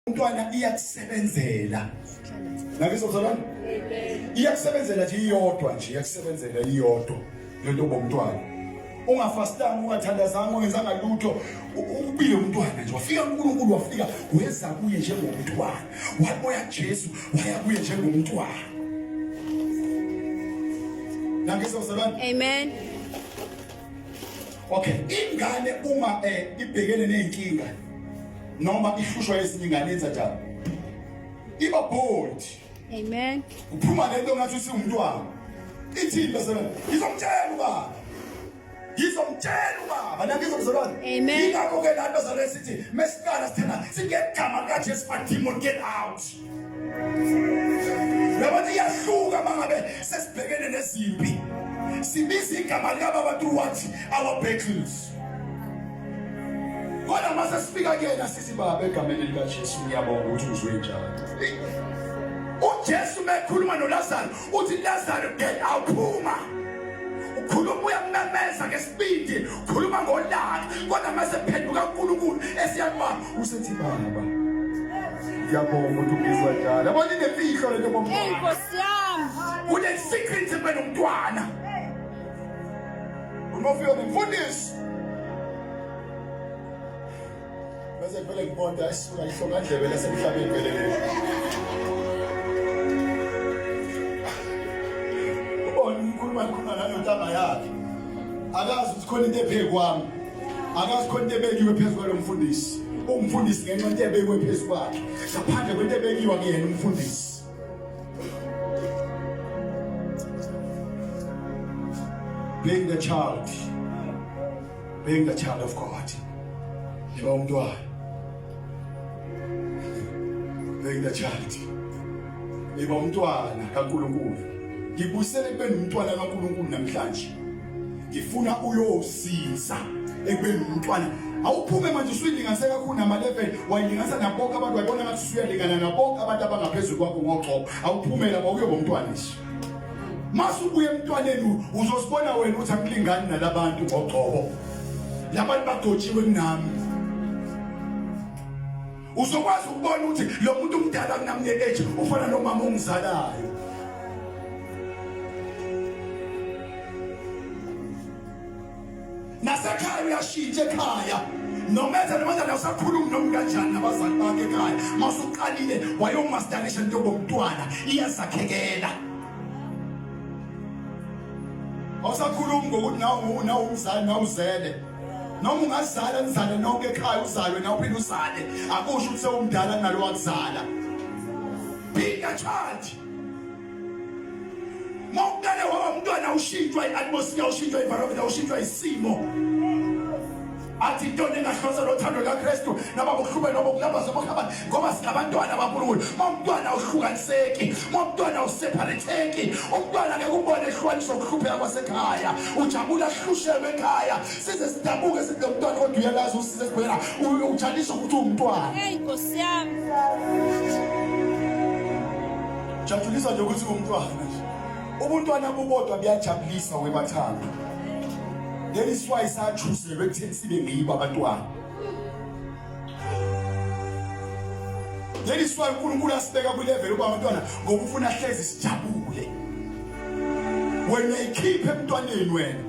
Umntwana iyakusebenzela. Nake mzalwane? Iyakusebenzela nje iyodwa nje, iyakusebenzela iyodwa lento bomntwana. Ungafastanga, ungathandazanga, ungenzanga lutho, ubile umntwana nje. Wafika uNkulunkulu wafika weza kuye njengomntwana. Wabuya Jesu, waya kuye njengomntwana. Nake mzalwane? Amen. Okay, ingane uma ibhekene nezinkinga noma ihlushwa ezinye ingane yenza njani? Iba bold. Amen. Uphuma lento ngathi usiwumntwana. Ithini bazalwane? Ngizomtshela ubaba. Ngizomtshela ubaba, nangizwa bazalwane. Amen. Ingakho ke nathi bazalwane sithi mesiqala sithena singegama likaJesu but demon get out. Yabona iyahluka mangabe sesibhekene nezimpi. Sibiza igama likaBaba through what? Our battles. Kodwa mase sifika kuyena sithi baba egameni likaJesu ngiyabonga ukuthi uzwe njalo. UJesu mekhuluma noLazaro uthi Lazaro get out phuma. Ukhuluma uyamemeza ngesibindi, ukhuluma ngolaka, kodwa mase phenduka uNkulunkulu esiyakubaba usethi baba ngiyabonga ukuthi ungizwa njalo. Yabona inemfihlo lento bomntwana. Hey Nkosi yami. Kune secret ekubeni umntwana. Unofika nomfundisi. Bese vele ngibonda isuka ihlongandlebe lasemhlabeni vele leli. Ubona ukhuluma khona nalontanga yakhe. Akazi ukuthi khona into ephezu kwami. Akazi khona into ebekiwe phezu kwalo mfundisi. Umfundisi ngenxa into ebekwe phezu kwakhe. Ngaphandle kwento ebekiwe kuyena umfundisi. Being the child. Being the child of God. Yiba umntwana. Being the child. Yiba umntwana kaNkulunkulu. Ngibusele ekubeni umntwana kaNkulunkulu namhlanje. Ngifuna uyozinza ekubeni umntwana. Awuphume manje usuyilinganise kakhulu nama level, wayilinganisa nabonke abantu wayibona ngathi usuyalingana nabonke abantu abangaphezulu kwakho ngogcobo. Awuphumela ngokuyoba umntwana nje. Mase ubuye emntwaneni uzosibona wena ukuthi akulingani nalabantu ngogcobo. Labantu bagcotshiwe kunami. Uzokwazi ukubona ukuthi lo muntu umdala kunami nge-age ufana nomama ongizalayo. Nasekhaya uyashintsha ekhaya. Noma enza noma njani awusakhulumi noma kanjani nabazali bakhe ekhaya. Masuqalile wayomastarisha into yobumntwana iyazakhekela. Awusakhulumi ngokuthi nawe nawe umzali nawe uzele. Noma ungazala nizale nonke ekhaya uzalwe nawe uphinde uzale. Akusho ukuthi sewumdala kunalo wakuzala. Be a child. Mawuqale waba umntwana ushintshwa i-atmosphere, ushintshwa i-environment, ushintshwa isimo. Athi into engahlosa nothando likaKristu noma kuhlube noma kulamba zokuhamba ngoba singabantwana baNkulunkulu. Uma umntwana uhlukaniseki, uma umntwana useparateki, umntwana ngeke umbone ehlukaniswa ukuhlupheka kwasekhaya. Ujabula ahlushelwe ekhaya size sidabuke sithi lo mntwana kodwa uyalazi usize sibhekela ujaliswa ukuthi uwumntwana. Hey Nkosi yami. Jabulisa nje ukuthi umntwana nje. Ubuntwana bubodwa buyajabulisa webathando. That is why sachuselwe ekutheni sibe ngibo abantwana. That is why uNkulunkulu asibeka kwilevel ukuba abantwana ngoba ufuna hlezi sijabule. Wena ikhiphe emntwaneni wena.